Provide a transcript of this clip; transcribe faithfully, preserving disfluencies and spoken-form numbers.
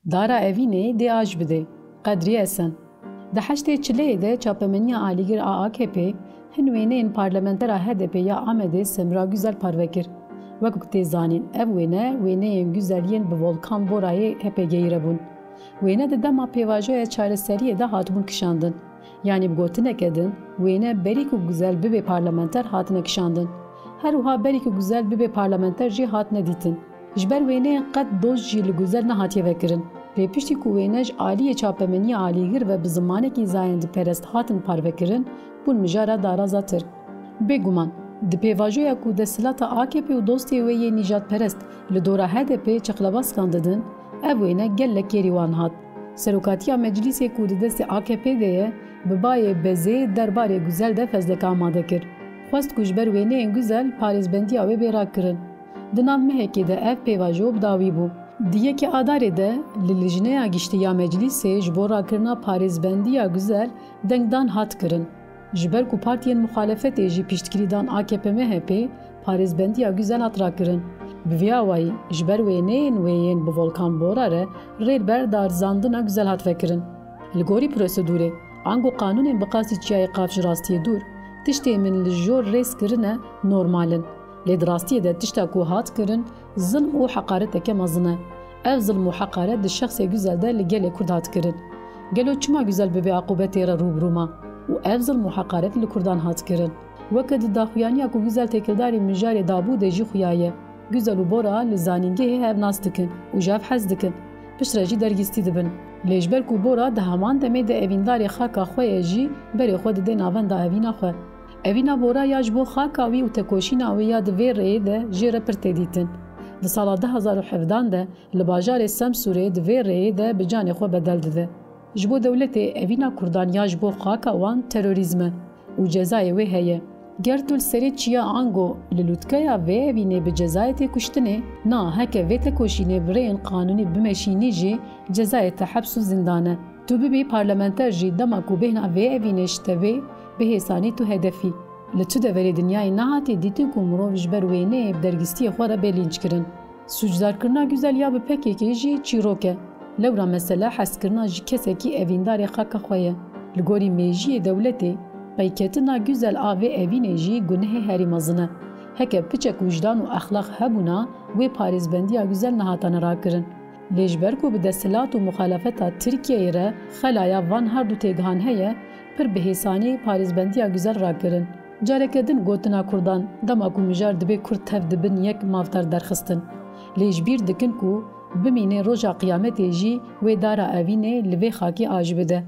Dara Evînê dê aj bidê. Qedrî Esen. Di heştê çileyê de çapemeniya alîgir a A K P hin wêneyên parlamentera H D P ya Amedê Semra Güzel parve kir. Wekî ku tê zanîn, ev wêne, wêneyên Güzel yên bi Volkan Borayê H P G'yî re bûn. Wêne di dema pêvajoya çareseriyê de hatibûn kişandin. Yanî bi gotineke din, wêne berî ku Güzel bibe parlamenter hatine kişandin. Her wiha berî ku Güzel bibe parlamenter jî hatine dîtin. Ji ber wêneyên qet doz jî li Güzel nehatiye vekirin. Lê piştî ku wêne ji aliyê çapemeniya alîgir ve bi zimanekî zayendîperest hatin parvekirin, bûn mijara daraza Tirk. Bêguman, di pêvajoya ku desthilata A K P û dostê wê yê nîjadperest li dora H D P çeqlebaskan didin, ev wêne gelek kêrî wan hat. Serokatiya meclîsê ku di destê A K P de ye, bi bayê bezê derbarê Güzel de fezleke amade kir. Xwest ku ji ber wêneyên Güzel parêzbendiya wê bê rakirin. Di nav mehekê de ev pêvajo bi dawî bû. Di yekê Adarê de li Lijneya Giştî ya Meclîsê ji bo rakirina parêzbendiya Güzel dengdan hat kirin. Ji ber ku partiyên muxalefetê jî piştgirî dan A K P M H P, parêzbendiya Güzel hat rakirin. Bi vî awayî, ji ber wêneyên wê yên bi Volkan Bora re rê li ber darizandina Güzel hat vekirin. Li gorî prosedûrê, ango qanûnên bi qasî çiyayê Qaf ji rastiyê dûr, tiştê min li jor rêz kirine normal in. Lê di rastiyê de tişta ku hat kirin, zilm û heqareteke mezin e. Ev zilm û heqaret di şexsê Güzel de li gelê Kurd hat kirin. Gelo çima Güzel bi vê aqûbetê re rû bi rû ma û ev zilm û heqaret li Kurdan hat kirin? Weke di daxuyaniya ku Güzel têkildarî mijarê dabû de jî xuyaye. Güzel û Bora li zanîngehê hev nas dikin û ji hev hez dikin. Piştre jî dergîstî dibin. Lê ji ber ku Bora di heman demê de evîndarê xaka xwe ye jî berê xwe dide navenda evîna xwe. Evîna Bora ya ji bo xaka wî û tekoşîna wî ya di vê rêyê de jê re pir tê dîtin. Di sala du hazar û hevdan de li bajarê Semsûrê di vê rêyê de bi canê xwe bedel dide. Ji bo dewletê evîna Kurdan ya ji bo xaka wan terorîzm e û cezayê wê heye. Ger tu li serê çiya ango li lûtkeya vê evînê bi cezayê tê kuştinê, na heke vê tekoşînê bi rêyên qanûnî bimeşînî jî cezayê te heps û zîndan e. Tu bibî parlamenter jî dema ku bêhna vê evînê ji te bê, bi hêsanî tu hedef î. Li tu deverê dinyayê nehatî dîtin ku mirov ji ber wêneyê bi dergîstiyê xwe re bê lînc kirin. Sûcdarkirina Güzel ya bi P K K jî çîrok e. Lewra mesele hezkirina ji kesekî evîndarê xaka xwe ye. Li gorî mêjiyê dewletê, peyketina Güzel a vê evînê jî gunehê herî mezin e. Heke piçek wijdan û exlaq hebûna, wê parêzbendiya Güzel nehatane rakirin. Lê ji ber ku bi desthilat û muxalefeta Tirkiyeyê re xelaya van her du têgihan heye, pir bi hêsanî parêzbendiya Güzel rakirin. Careke din gotina Kurdan, dema ku mijar dibê Kurd tev dibin yek mafdar derxistin. Lê ji bîr dikin ku bimîne roja qiyametê jî wê dara evînê li vê xakê aj bide.